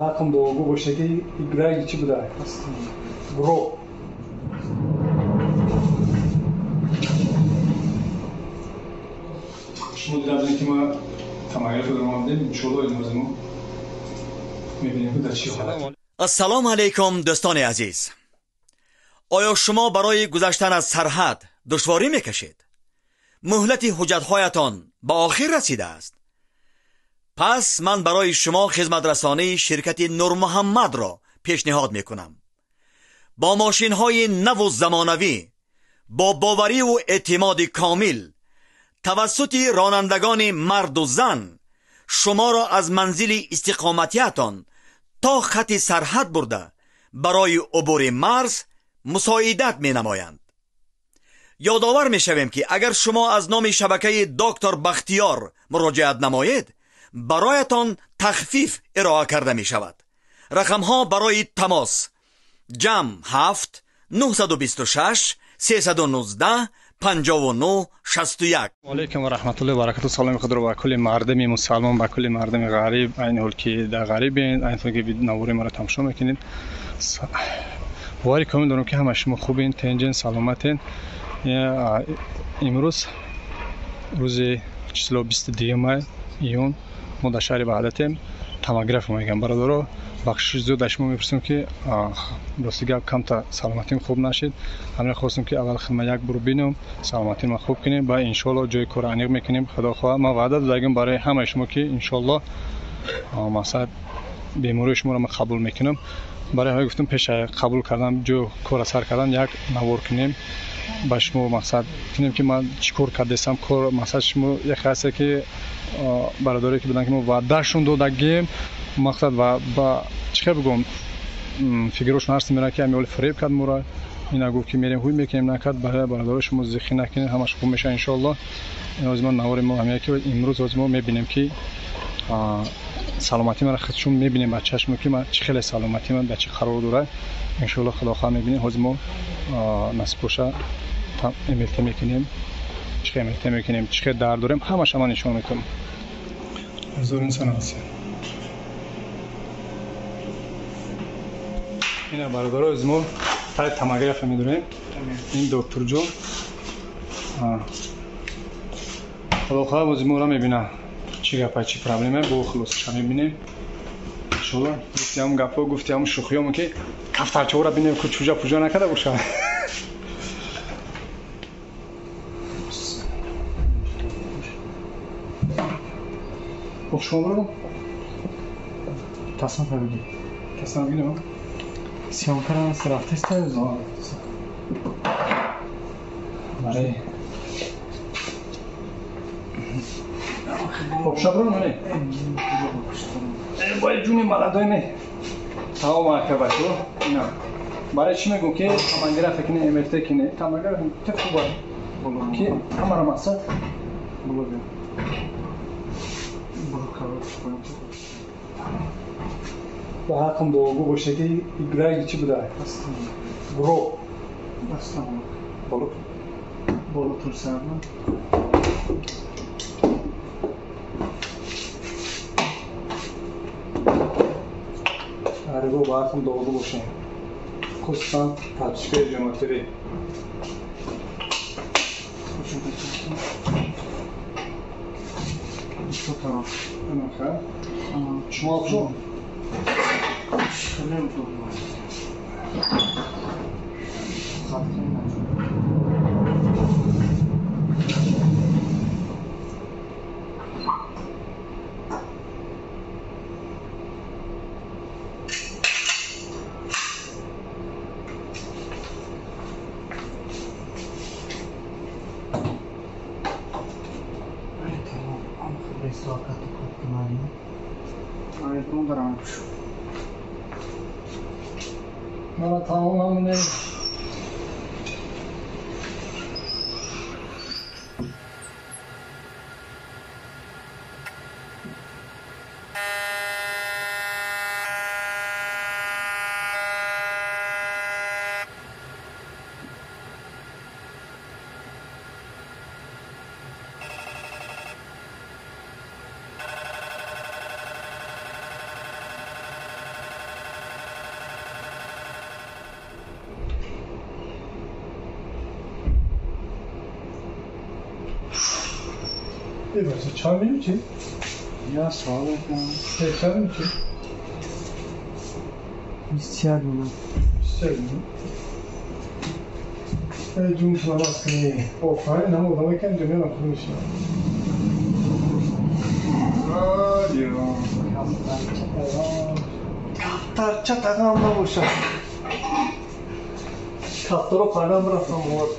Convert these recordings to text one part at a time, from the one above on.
Ҳақм дуогӯ боша ки играи чӣ буда? Бро. Шумо дида ки ма томография омадем, иншоалло имрӯз мо мебинем ки дар чӣ ҳолат. Ассалому алайкум, дӯстони азиз. Оё шумо барои гузаштан аз сарҳад душворӣ мекашед? Муҳлати ҳуҷҷатҳоятон ба охир расидааст? Пас ман барои шумо хизматрасонии ширкати Нурмуҳаммадро пешниҳод мекунам. Бо мошинҳои наву замонавӣ, бо бовариву эътимоди комил, тавассути ронандагони марду зан шуморо аз манзили истиқоматиятон то хати сарҳад бурда барои убури марз мусоидат менамоянд. Ёдовар мешавем, ки агар шумо аз номи шабакаи доктор Бахтиёр муроҷиат намоед, бароятон тахфиф ироа карда мешавад. Рақамҳо барои тамос: ҷамъ 7 926 319 59 61. Алейкум ва раҳматуллоҳи ва баракатуҳ. Саломи худро ба кулли мардуми мусалмон, ба кулли мардуми ғариб, айни ҳол ки дар ғарибен, айни ҳол ки навори маро тамошо мекунед. Бовари комил дорам ки ҳама шумо хубен, тенҷен, саломатен. Имрӯз рӯзи число 22 май июн мо дар шаҳри Ваҳдатем, томограф мегӯям. Бародаро, бахшиши зиёд аз шумо мепурсем ки рости гап камта саломатим хуб нашид. Ҳамин хостем ки аввал хидмат як бур бинам, саломатима хуб кунем ва иншоалло ҷои кор аниқ мекунем. Худо хоҳад, ман ваъда додагим барои ҳамаи шумо ки иншоалло мақсад бемории шуморо ман қабул мекунам. Барои ҳамин гуфтам пеш қабул кардан, ҷои корро сар кардан як навор кунем ба шумо, мақсад кунем ки ман чӣ кор кардесам. Кор мақсад шумо як ҳасте ки бародаре ки буданд ки мо ваъдашон додагим, мақсад ва ба чӣ хел бигӯям, фигурошон ҳаст мерад ки ҳамин ҳоли фиреб кард моро, ина гуфт ки мерем ҳуй мекунем, накард. Барои бародаро шумо зихӣ накунед, ҳамаш хуб мешавад иншоалло. Ҳозир ман навори мо ҳамин ки имрӯз ҳозир мо мебинем ки саломатии маро худшон мебинем ба чашм ки ман чӣ хеле саломатии ман дар чӣ қарор дорад. Иншоалло худо хоҳад мебинем. Ҳозир мо насиб боша МРТ мекунем, чӣ хел МРТ мекунем, чӣ хел дард дорем, ҳамаша ман нишон метавонам. Ҳузур инсон ҳастем. Ина бародаро, аз мо таи томография медорем. Ин докторҷон худо хоҳад ози моро мебинад чӣ гапа, чӣ проблема, бо хулосаша мебинем иншоалло. Гуфти ҳамун гапҳо, гуфти ҳамун шӯхиёмо ки кафтарчаҳоро бинем ки чуҷа пуҷа накарда бошад. Хуб, шумо биродам? Тасма бигир. Тасма бигирем? Съёмкара рафтеста? Барои хуб шаброн не? Бой ҷуни маладой не. Тамом ака бачо. Ина. Барои чӣ мегӯм ки томография кине, МРТ кине, томография те хуб аст. Ки ҳамаро мақсад блогер. Ба ҳақм дуогӯ боша ки играи чӣ буда? Бро. Боло. Боло турсарна. Арго ба ҳақм дуогӯ бошем. Хусусан подписчикои Ҷоно ТВ. Шумо шо? Мана тамом ҳамоне. Бача, чанд минути? Я савол мекунам. Чанд минути? 21 минут. 21 минут. Эй, ҷун намаз кунӣ. Офарин, ҳама одамое ки инҷо меоянд хуб мешинанд. Кафтарча тағам набошад. Кафтаро қадам рафтам овард.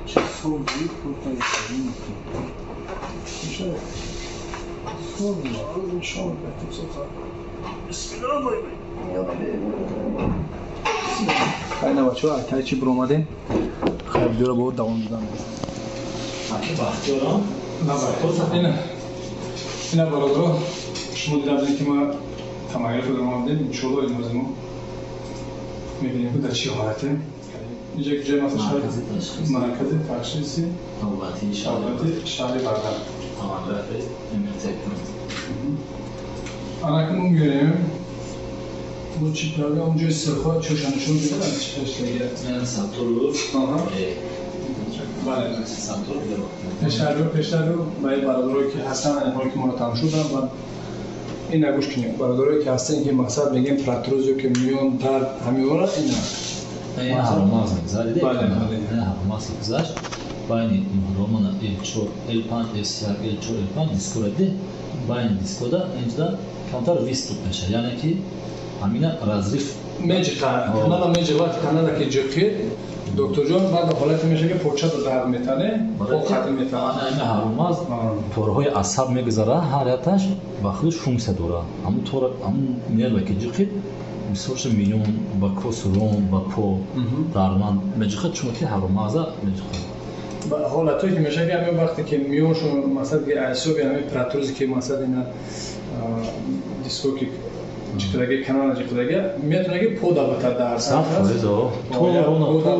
Чӣ сози Хайна бачаҳо, айтаи чӣ биромадем? Хайр, видеоро бо давом додан. Бахтиёрам. Ина бародаро, шумо дида будем ки ма томография омадем, иншоалло имрӯз мо мебинем ки дар чӣ ҳолатем. Инҷа ҷои масалан маркази ташхиси давлатии шаҳри Ваҳдат. Томография МРТ. Анаки мо меоем. Бо чӣ программа ҷои сирхо чӯша нишон медиҳад, чӣ каштагия? Сатуру. Бале, пештару ба ин бародарое ки ҳастанд, онҳое ки моро тамошо доранд ва ина гӯш кунем. Бародарое ки ҳастанд ки мақсад мегӯем протрузио ки миён дард ҳамиёра ина. Ин ҳаромағз мегузарад. Бале, бале. Ин ҳаромағз гузашт. Байни муҳромона L4, L5, S1, L4, L5 дискора ди. Байни дискода инҷа камтар виступ мешавад. Яъне ки ҳамина разрив меҷиқа, канала меҷиқа, канала ки ҷиқид, докторҷон баъд ҳолате мешавад ки поча дард метане, по хати метана. Ана ҳаромағз торҳои асаб мегузарад, ҳар якташ ба худаш функсия дорад. Ҳамун тора, ҳамун нерва ки ҷиқид, бисёрша миён, ба косурон, ба по дарманд меҷиқад, чунки ҳаромағза меҷиқад. Ҳолатҳое ки мешавад ки ҳамин вақте ки миёншон масалан ки ҳисоби ҳамин протрузе ки масалан ина диско ки ҷиқидаги, канала ҷиқидаги, метавонад ки по дабата дар сад фоиз, о. То она то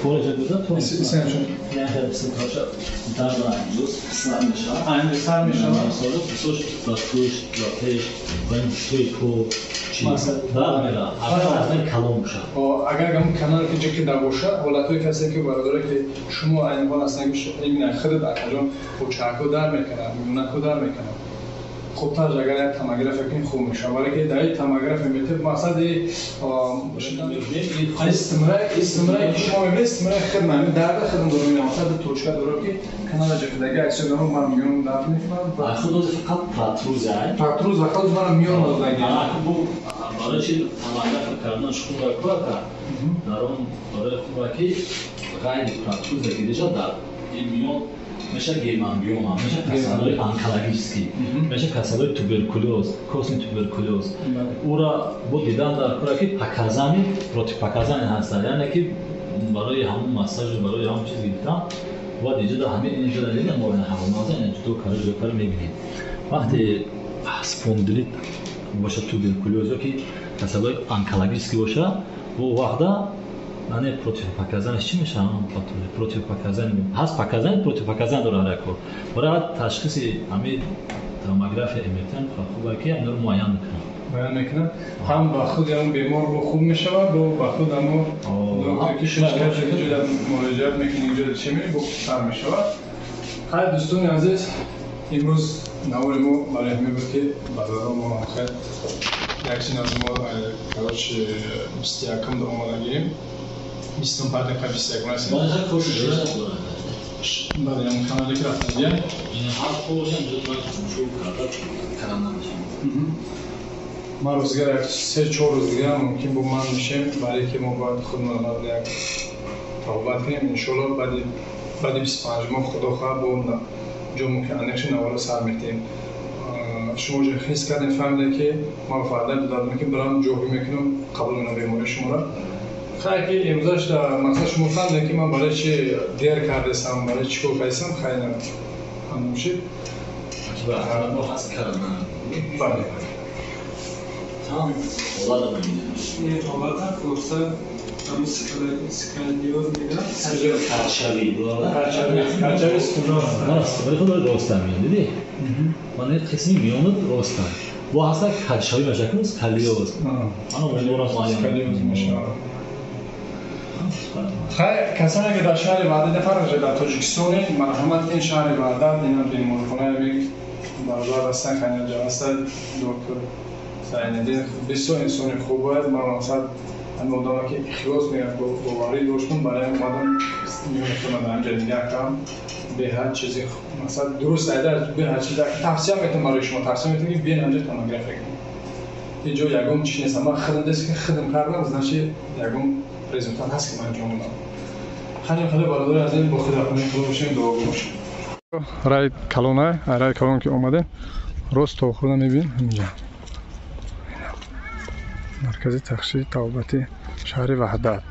фоиз буда, то сар мешавад. Ба пушт, ба пеш, ба ин дискои по чи дард меравад, агар аз ин калон бошад. Агар ҳамун канал ки ҷиқида бошад, ҳолатҳое ки ҳастанд ки бародаре ки шумо айни ҳол ҳастанд ки именно худат акаҷон почаҳако дард мекунад, миёнако дард мекунад. Хубтар агар як томография кунӣ хуб мешавад. Вале ки дар ин томография метавонад мақсади истимраи ки шумо мебинед, истимраи хидм, ҳамин дарда хидм дорам, ин мақсад ду точка дорам ки канала ҷиқидаги ҳисоби ҳамон ман миён дард мекунад. Худ ози фақат протрузия. Протруз ва худ ман миён додаги. Барои чи томография кардан хуб ака? Дар он барои хуб ки ғайри протрузия гириша дар ин миён меша гемангиома, меша касалои онкологический, меша касалои туберкулёз, костный туберкулёз. Ура бо дидан дар кора ки показани, противопоказани ҳастанд, яъне ки барои ҳамун массажу барои ҳамун чиз гирифтан бояд инҷо ҳамин инҷо дида мо ҳамоназа ин ҷудо карда ҷудо карда мебинем. Вақте спондилит боша, туберкулёз ё ки касалои онкологический боша, бо вақта яъне противопоказаниш чӣ мешавад? Противопоказани ҳаст, показани, противопоказани дорад ҳар як кор. Барои ташхиси ҳамин томография МРТ хуб ки ҳаминро муайян мекунад. Муайян мекунад. Ҳам ба худ ҳам бемор бо хуб мешавад, бо ба худ ҳамо доктор ки шикаст инҷо муроҷиат мекунӣ, инҷо чӣ мебинӣ, бо хубтар мешавад. Хайр, дӯстони азиз, имрӯз навори мо барои ҳамин буд ки бародарон мо хайр як чиз аз мо короче 21 омадагием. 20 дақиқа 21 расид. Бале, ҳамон канале ки рафтагия. Ман рӯзгар як 3-4 рӯз дигар мумкин бо ман мешем, барое ки мо бояд худмон як тавбат кунем. Иншоалло баъди 25 моҳ худо хоҳад бо ҷо мумкин аниқши навора сар метиҳем. Шумо ҷо ҳис кардем, фаҳмидем ки ман ваъда додам ки барам ҷоҳӣ мекунам, қабул менам бемории шуморо. Хайр ки имрӯзаш мақсад шумо фаҳмидем ки ман барои чи дер кардесам, барои чӣ кор кардесам, хайр ҳамушид. Бале. Ин ҳолата хулоса ҳамин сколиоз мегӯянд. Качавӣ. Качавӣ сколиоз. Барои худ роста меён, дидӣ? Ман ин қисми миёнат роста. Бо ҳаста качавӣ мешавад, сколиоз. Ана умедворам муайян. Сколиоз мешавад. Хай, касоне ки дар шаҳри Ваҳдат, фарқ дар Тоҷикистоне, марҳамат, ин шаҳри Ваҳдат, инам беморхонаи бародар ҳастан, ханҷа ҳастад, доктор Зайниддин бисёр инсони хуб аст. Ман мақсад ҳамин одаме ки ихлос мегӯяд, боварӣ доштум, барои омадам миёни худам дар ҳамҷа нигоҳ кардам. Беҳад чизи мақсад дуруст айда, беҳад чиз тавсия метавонам барои шумо, тавсия метавонам, ки биен ҳамҷа томография кунед. Ин ҷо ягон чиз нест. Ман худам дест ки худам кардам, значит, ягон результат ҳаст ки ман анҷом додам. Ханем хеле, бародари азиз, бо худ рафтани худо бошем, дуогӯ бошем. Рай калона, рай калон ки омадем, рост то хурда мебинем, ҳаминҷа маркази тахшиси табобати шаҳри Ваҳдат.